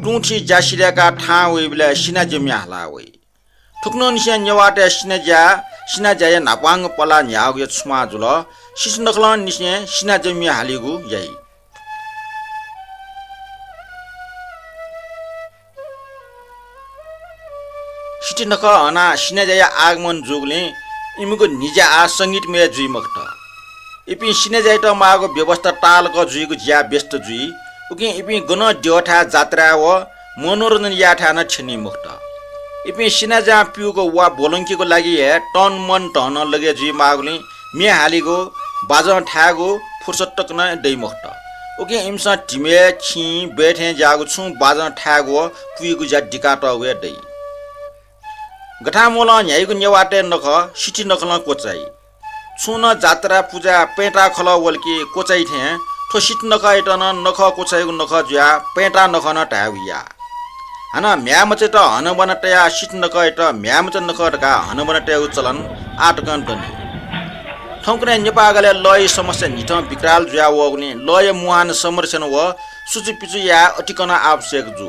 तुंथि ज्या सिधय्काः थाहां वइबलय् सिनाज्या म्ये हाला वइ। थुकथंनिसें नेवाःतय् सिनाज्या, सिनाज्याया न्हापांगु पलाः न्ह्याःगुया छुमाः जुल। सिथि नखलंनिसें सिनाज्या म्ये हालीगु याइ। सिथि नखः हनाः सिनाज्याया आगमन जूगुलिं इमिगु न्हिज्या आः संगीतमय जुइ मखुत। इपिं सिनाज्यायात माःगु व्यवस्था ताःलाक जुइगु ज्याय् व्यस्त जुइ। उकिं इपिं गनं द्यःथाय् जात्राय् व मनोरञ्जन यायेथाय् नं थ्यनी मखुत। इपिं सिनाज्यां प्यूगु वा ब्वलंकेगु लागि हे तन मन धन लगे जुइ माःगुलिं म्ये हालीगु, बाजं थायेगु फुर्सत तक नं दइ मखुत। उकिं इमिसं धिमय्, खिं, बय् थें ज्याःगु छुं बाजं थायेगु व पुइगु ज्या दिकातःगु हे दइ। गथांमूलं न्ह्याइगु नेवाःतय् नखः सिथि नखलं क्वचाइ। छुं नं जात्रा पुजा पँय्‌ताः खलः वल कि क्वचाइ थें थ्व सिथि नखःयात नं नखः क्वचाइगु नखः जुयाः पँय्‌ताः नखः नं धायेगु याः। हानं म्ह्याय्‌मचायात हनाबना तयाः सिथि नखःयात म्ह्याय्‌मचा नखः धकाः हनाबना तयेगु चलन आः तकं दनि। थौंकन्हय् नेपाःगलय् लःया समस्या न्हिथं विकराल जुया वःगुलिं लःया मुहान संरक्षण व सुचुपिचु याये अतिकं नं आवश्यक जू।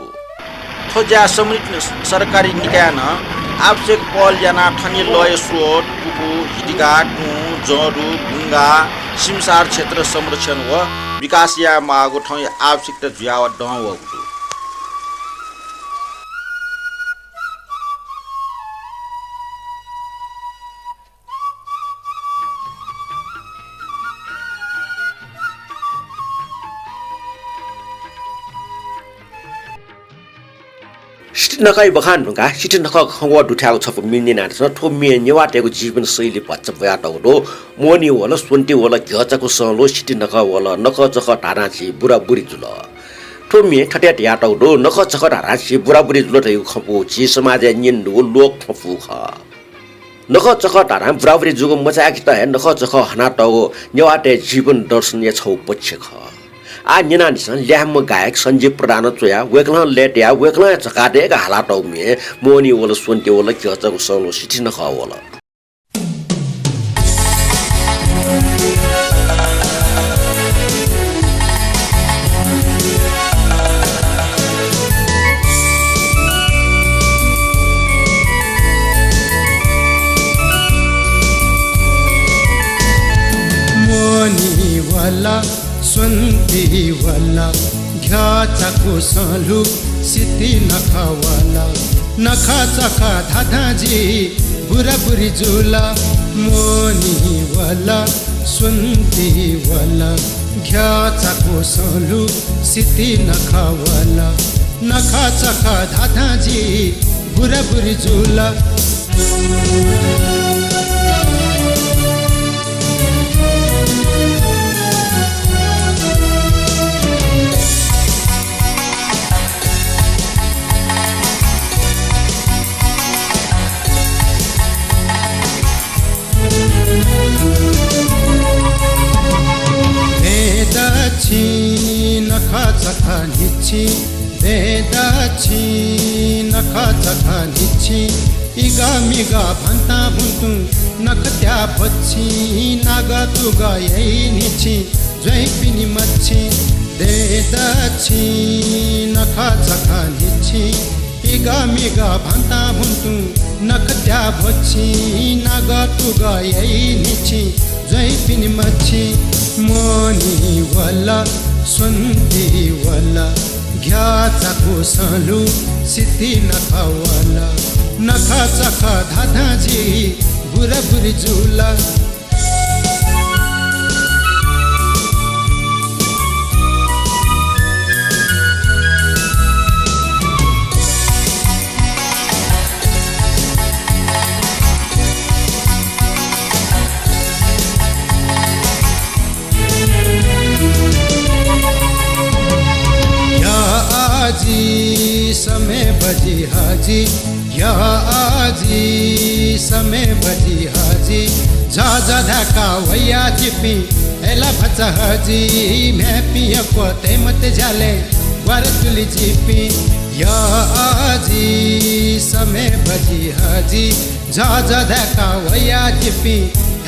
थ्व ज्याय् संबंधित सरकारी निकायं नं आवश्यक पहल यानाः थनिया लःया स्रोत, पुखू, हितिगा, तुं, जँदु, बुंगा, सिमसार क्षेत्र संरक्षण व विकास याये माःगु थौंया आवश्यकता जुयाः दं वःगु दु। सिथि नखःया बखान धुंकाः सिथि नखः खंग्वः दुथ्याःगु छपु म्ये न्यनादिसँ। थ्व म्यें नेवाःतय्‌गु जीवनशैली भचा ब्वयातःगु दु। मोहनी वल, स्वन्ति वल, घ्यःचाकु संलु, सिथि नखः वल, नखःचखः धाधां झी बुराबुरी जुल। थ्व म्यें थथे धयातःगु दु, नखःचखः धाधां झी बुराबुरी जुल धइगु खँपु झी समाजय् न्यने दुगु लोक खँपु खः। नखःचखः धाधां बुराबुरी जूगु मचाय्‌केत हे नखःचखः हनातःगु नेवाःतय् जीवन दर्शनया छगू पक्ष खः। आः न्यनादिसँ, ल्याय्‌म्ह गायक सञ्जीव प्रधानं च्वयाः वय्‌कलं लय् तयाः वय्‌कलं हे झकाः दय्‌काः हालातःगु म्ये मोहनी वल, स्वन्ति वल, घ्यःचाकु संलु, सिथि नखः वल। मोहनी वल, स्वन्ति वल, घ्यःचाकु संलु, सिथि नखः वल। नखःचखः धाधां झी बुराबुरी जुल। मोहनी वल, स्वन्ति वल, घ्यःचाकु संलु, सिथि नखः वल। नखःचखः धाधां झी बुराबुरी जुल। न्हिच्छि, दँय् दच्छि, नखःचखः न्हिच्छि, इगः मिगः भन्तां भुन्तुं, नखःत्या भ्वच्छि, नागः तुगः याइ न्हिच्छि, ज्वइँपिनि मच्छि, दँय् दच्छि, नखःचखः न्हिच्छि, इगः मिगः भन्तां भुन्तुं, नखःत्या भ्वच्छि, नागः तुगः याइ न्हिच्छि, ज्वइँपिनि मच्छि, मोहनी वल, स्वन्ति वल, घ्याः चाकु सँल्हु, सिति नखः वल, नखःचखः धाधां झी बुराबुरी जुल। या आजि समय बजि हजि, या आजि समय बजि हजि, झःझः धाय्काः वया जिपिं, अय्‌ला भचा हजि, म्ह्याय्‌पिं यक्व तये मते ज्यालय् ग्वारा तुलि जिपिं। या आजि समय बजि हजि, झःझः धाय्काः वया जिपिं,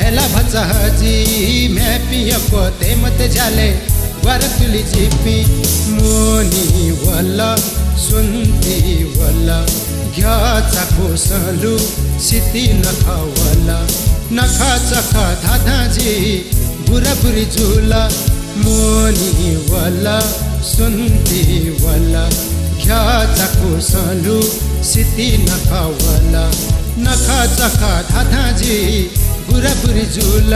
अय्‌ला भचा हजि, म्ह्याय्‌पिं यक्व तये मते ज्यालय् ग्वारा तुलि जिपिं। मोहनी वल, स्वन्ति वल, घ्याः चाकु सँल्हु, सिति नखः वल, नखःचखः धाधां झी बुराबुरी जुल। मोहनी वल, स्वन्ति वल, घ्याः चाकु सँल्हु, सिति नखः वल, नखःचखः धाधां झी बुराबुरी जुल।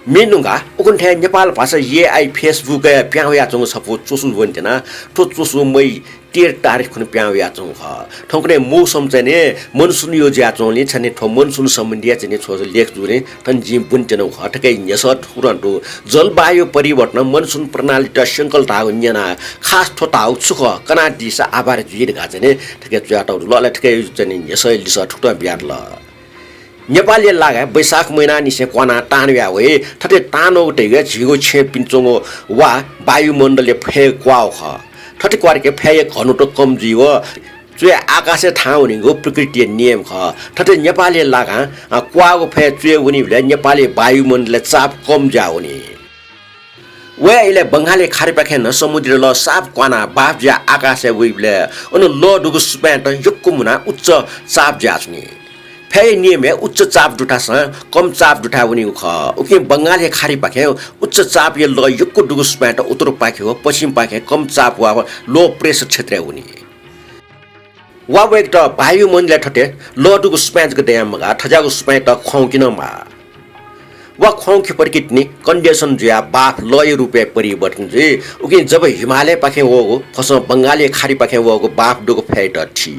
म्ये नुंकाः उखुन्हु थें नेपाल भाषा एआई Facebook-य् पिहां वयाच्वंगु छपु च्वसु वनेत्यना। थ्व च्वसु मई तेह्र तारिख खुन्हु पिहां वयाच्वंगु खः। थौंकन्हय् मौसम चाहिँ नि मनसुन यो जुयाच्वंगुलिं चाहिँ नि थ्व मनसुन सम्बन्धी चाहिँ नि छगू लेख जूगुलिं थन जिं ब्वनेत्यनागु खः। थुकी न्ह्यसः थुकथं दु। जलवायु परिवर्तन, मनसुन प्रणालीत स्यंकल धाःगु न्यनाः खास थ्व धाःगु छु खः, कनादिसँ आभारी जुइ धकाः चाहिँ नि थुकी च्वयातःगु दु। अले थुकी चाहिँ नि न्ह्यसःया लिसः थुकथं बियातल। नेपालया लागाय् वैशाख महिनांनिसें क्वानाः तान वया वइ। थथे तान वःगु धइगु झीगु छेँय् पिने च्वंगु वा वायुमण्डलया फय् क्वाःगु खः। थथे क्वाःगुलिं फय्‌या घनत्व कम जुइ व च्वय् आकाशय् थाहां वनीगु प्रकृतिया नियम खः। थथे नेपालया लागां, अ, क्वाःगु फय् च्वय् वनीबलय् नेपालया वायुमण्डलय् चाप कम जुया वनी। वया इलय् बंगालया खाडीपाखें नं समुद्रया लः साप क्वानाः बाफ जुयाः आकाशय् वइबलय् अन लः दुगु सुपाँय्‌त यक्व मुनाः उच्च चाप जुयाच्वनी। फय्‌या नियमय् उच्च चाप दुथासं कम चाप दुथाय् वनीगु खः। उकिं बंगालया खाडीपाखें उच्च चापया लः यक्व दुगु सुपाँय्‌त उत्तरपाखे व पश्चिमपाखें कम चाप वा low pressure क्षेत्रय् वनी। वा वय्‌केत वायुमण्डलय् थथे लः दुगु सुपाँय् जक दयाः मगाः, थज्याःगु सुपाँय्‌त ख्वाउँके नं माः। वा ख्वाउँके फतकि तिनि condense जुयाः बाफ लःया रूपय् परिवर्तन जुइ। उकिं जब हिमालयपाखें वःगु फसं बंगालया खाडीपाखें वःगु बाफ दुगु फय्‌त थी।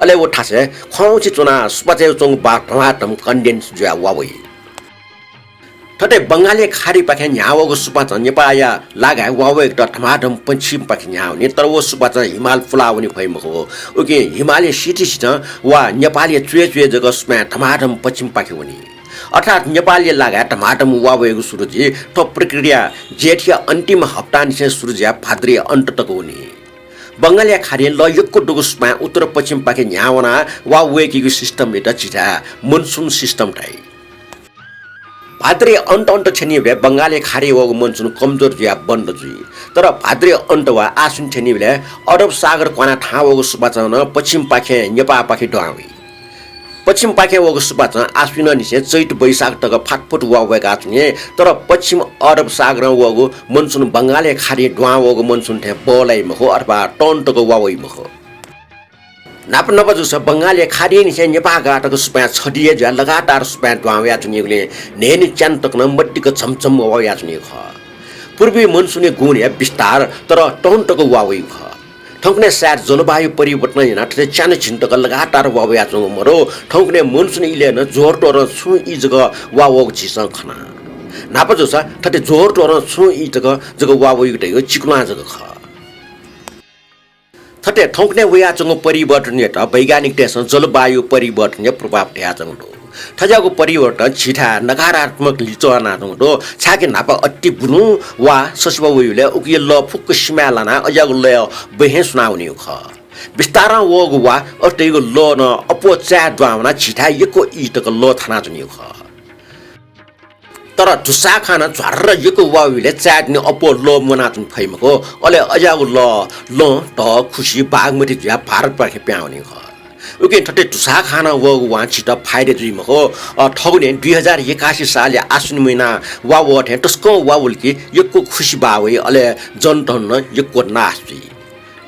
अले व थासय् ख्वाउँसे च्वनाः सुपाँचय् च्वंगु बाफ धमाधम condense जुयाः वा वइ। थथे बंगालया खाडीपाखें न्ह्याः वःगु सुपाँचं नेपाःया लागाय् वा वय्‌केत धमाधम पश्चिमपाखे न्ह्याः वनी, तर व सुपाँचं हिमाल पुलाः वने फइ मखु। उकिं हिमालया सिथिसिथं वा नेपालया च्वय् च्वय् जक सुपाँय् धमाधम पश्चिमपाखे वनी। अर्थात् नेपालया लागाय् धमाधम वा वयेगु सुरु जुइ। थ्व प्रक्रिया जेठया अन्तिम हप्तांनिसें सुरु जुयाः भाद्रया अन्त तक वनी। बंगालया खाडीं लः यक्व दुगु सुपाँय् उत्तर पश्चिमपाखे न्ह्याः वनाः वा वय्‌केगु system-यात झीथाय् monsoon system धाइ। भाद्रया अन्त अन्त थ्यनीबलय् बंगालया खाडीइ वःगु मनसुन कमजोर जुयाः बन्द जुइ। तर भाद्रया अन्त वा आश्विन थ्यनीबलय् अरब सागर क्वानाः थाहां वःगु सुपाँचं नं पश्चिमपाखें नेपाःपाखे दुहां वइ। पश्चिमपाखें वःगु सुपाँचं आश्विनंनिसें चैत वैशाख तक फातफुत वा वय्‌काच्वनी, तर पश्चिम अरब सागरं वःगु मनसुन बंगालया खाडीं दुहां वःगु मनसुन थें बहलाइ मखु अथवा टन तक वा वइ मखु। नाप नाप जूसा बंगालया खाडींनिसें नेपाः गाः तक सुपाँय् छधी हे जुयाः लगातार सुपाँय् दुहां वयाच्वनीगुलिं न्हय्‌न्हय् च्यान्हु तक नं मदिक्क झमझम वा वयाच्वनीगु खः। पूर्वी मनसुनया गुण हे बिस्तार, तर टन तक वा वइगु खः। थौंकन्हय् सायद जलवायु परिवर्तन यानाः थथे च्यान्हु झिन्हु तक लगातार वा वयाच्वंगु मदु। थौंकन्हय् मनसुन इलय् नं ज्वहरत्वरं छुं ई जक वा वःगु झीसं खना। न्हापा जूसा थथे ज्वहरत्वरं छुं ई तक जक वा वइगु धइगु चिकुलां जक खः। थथे थौंकन्हय् वयाच्वंगु परिवर्तनयात वैज्ञानिकतय्सं जलवायु परिवर्तनया प्रभाव धयाच्वंगु दु। थज्याःगु परिवर्तन झीथाय् नकारात्मक लिच्वः यानाच्वंगु दु, छाय्कि न्हापा अति गुन्हु वा सछिपा वइबलय् उकिया लः फुक्क सिमाय् लानाः अज्याःगु लय् बहें सुनावनीगु खः। बिस्तारं वःगु वा अथे तइगु लः नं अप्वः चाय् दुहां वनाः झीथाय् यक्व ई तक लः थानाच्वनीगु खः। तर धुसाखानं झ्वार्र यक्व वा वइबलय् चाय् दुने अप्वः लः म्वनाच्वने फइ मखु। अले अज्याःगु लः, लँ, धः, खुसि, बागमती जुयाः भारतपाखे पिहां वनीगु खः। उकिं थथे धुसाखानं वःगु वां झीत फाइदा जुइ मखु। अ, थौंकन्हय् दुई हजार एकासी सालया आश्विन महिनां वा वः थें तसकं वा वल कि यक्व खुसि बाः वइ, अले जनधन नं यक्व नाश जुइ।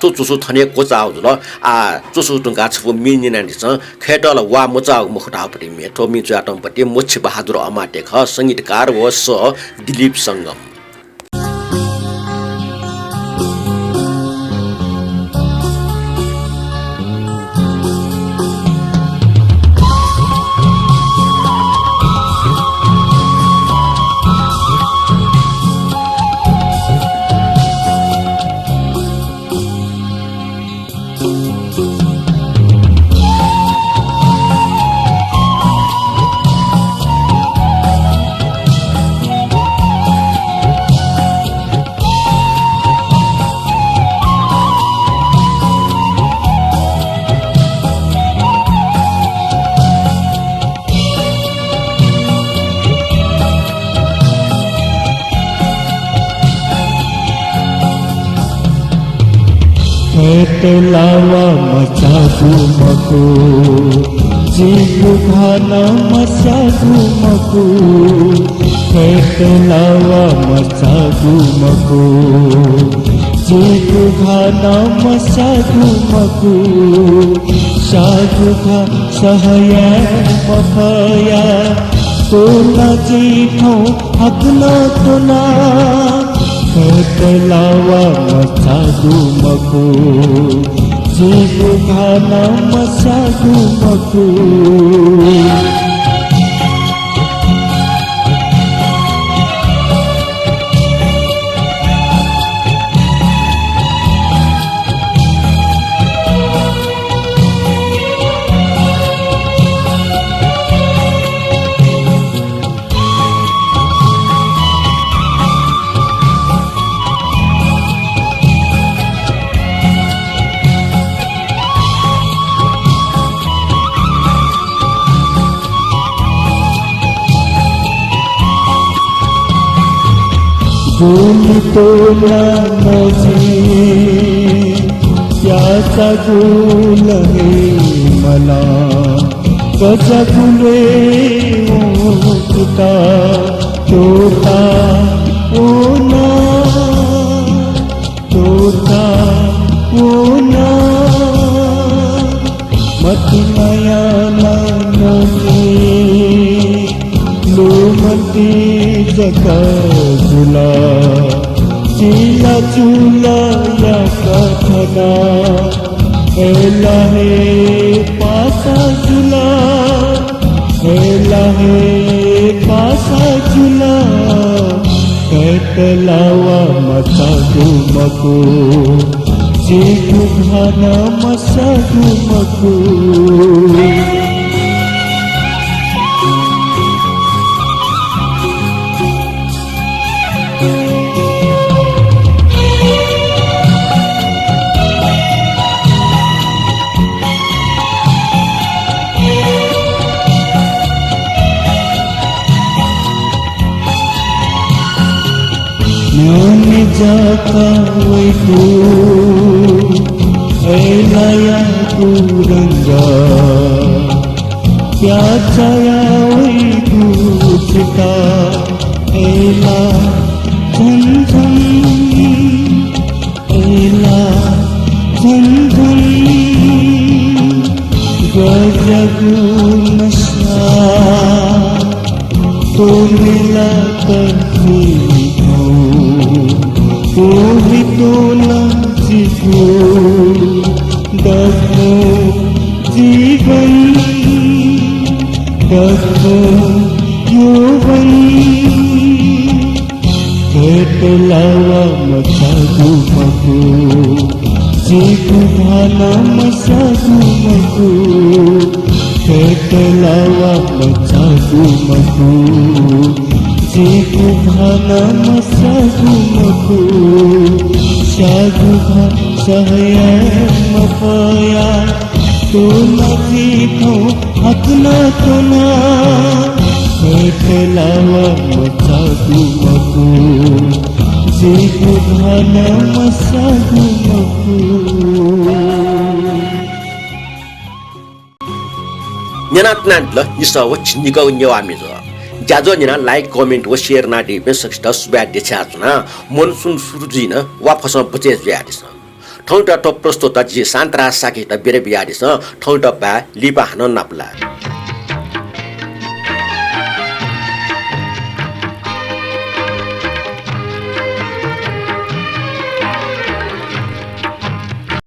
थ्व च्वसु थन हे क्वचाःगु जुल। आः च्वसु धुंकाः छपु म्ये न्यनादिसँ। खय्‌त ला वा मचाःगु मखु धाःगु पति म्ये। थ्व म्ये च्वयातःम्ह पति मोक्ष बहादुर अमात्य खः। संगीतकार व सः दिलीप संगम। खय्‌त ला वा मचाःगु मखु, जिगु घाः नं मस्याःगु मखु। खय्‌त ला वा मचाःगु मखु, जिगु घाः नं मस्याःगु मखु। स्याःगु घाः सह याये मफया, तुं नं जि थौं हाकनं तुना। खय्‌त ला वा मचाःगु मखु, जिगु घाः नं मस्याःगु मखु। गुलि तोला मझिं प्याःचाःगु लँ हे मला। गज्याःगु ल्वय् उंकूगु तोता वना, तोता वना। मतिनाया नानोनि लुमन्ति जक जुल। चिलाचुलाया कथना अय्‌ला हे पासा जुल। अय्‌ला हे पासा जुल। खय्‌त ला वा मचाःगु मखु, जिगु घाः नं मस्याःगु मखु। न्ह्यःने जक वइगु अय्‌लायागु रंग, प्याःचाःया वइगु चिता अय्‌ला झन झन, अय्‌ला झन झन। गज्याःगु नसा तोनेला तन्त्रिकौ, तोहे तोला जिगु दक्व जीवन, दक्व यौवन। खय्‌त ला वा मचाःगु मखु, झीगु भानं मस्याःगु मखु, थेतला वा मचाःगु मखु। झीगु भानं मस्याःगु मखु, स्याःगु भान सह याये मफया। तुं नं झी थौं हाकनं च्वना, थेतला वा मचाःगु मखु। झीगु भानं मस्याःगु मखु। न्यनातुनादिल निसः व झिंनिगःगु नेवाः म्युजिक। ज्याझ्वः न्यनाः like, comment व share यानादीपिं सकसित सुभाय् देछानाच्वना। मनसुन सुरु जुइन वाफसं बचय् जुयादिसँ। थौंयात थ्व प्रस्तुत जि शान्तराज शाक्ययात बिदा बियादिसँ। थौंयात बाय्, लिपा हानं नापलाये।